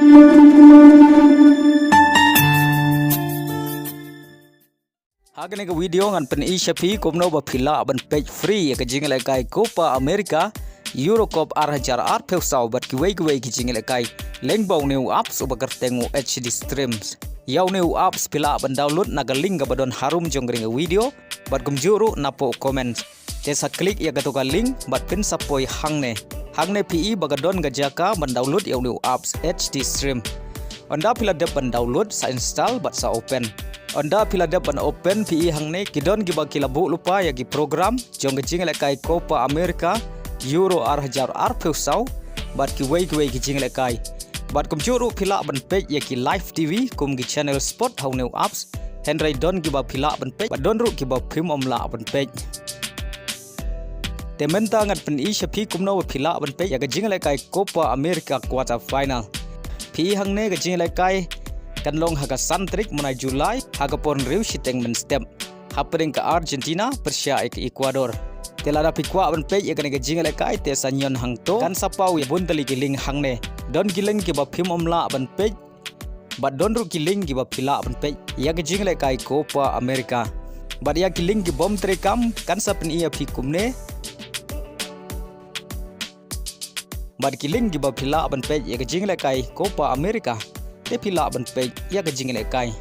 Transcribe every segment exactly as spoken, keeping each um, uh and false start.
Ha kane ka video ngan pyni sha phi kumno ba phi lah ban peit free ïa ka jingïalehkai Copa America, Euro Cup ar hajar arphew saw bad kiwei kiwei ki jingïalehkai lyngba une u apps uba kyrteng u H D Streams. Ïa une u apps phi lah ban download na ka link kaba don harum jong kane ka video bad kumjuh ruh napoh comment. Te sa click ïa kato ka link bad phin sa poi hangne. Hangne phi i ba ka don ka jaka ban download ïa une u apps H D Stream. Ynda phi la dep ban download, sa install bad sa open. Ynda phi la dep ban open, phi i hangne ki don kiba ki la buh lypa ïa ki program jong ka jingïalehkai Copa America, Euro ar hajar arphew saw bad kiwei kiwei ki jingïalehkai. Bad kumjuh ruh phi lah ban peit ïa ki live T V kum ki channel sport ha une u apps. Hynrei don kiba phi lah ban peit bad don ruh kiba phim ym lah ban peit. Te mynta ngan pyni sha phi kumno ba phi lah ban peit ïa ka jingïalehkai Copa America quarter final. Phi i hangne ka jingïalehkai kan long ha ka san tarik mynai July ha ka por hynriew shiteng mynstep, hapdeng ka Argentina pyrshah ïa ka Ecuador. Te lada phi kwah ban peit ïa kane ka jingïalehkai te sa ñion hangto, kan sa paw ïa bun tylli ki link hangne. Don ki link kiba phim ym lah ban peit bad don ruh ki link kiba phi lah ban peit ïa ka jingïalehkai Copa America. Bad ïa ki link kibym treikam kan sa pyni ïa phi kumne. Bad ki link kiba phi lah ban peit ïa ka jingïalehkai Copa America, te phi lah ban peit ïa ka jingïalehkai.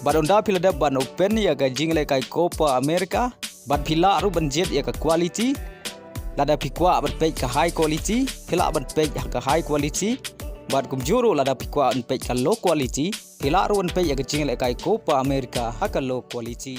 Bad ynda phi la dep ban open ïa ka jingïalehkai Copa America, bad phi lah ruh ban jied ïa ka quality. Lada phi kwah ban peit ka high quality, phi lah ban peit ha ka high quality. Bad kumjuh ruh lada phi kwah ban peit ka low quality, phi lah ruh ban peit ïa ka jingïalehkai Copa America ha ka low quality.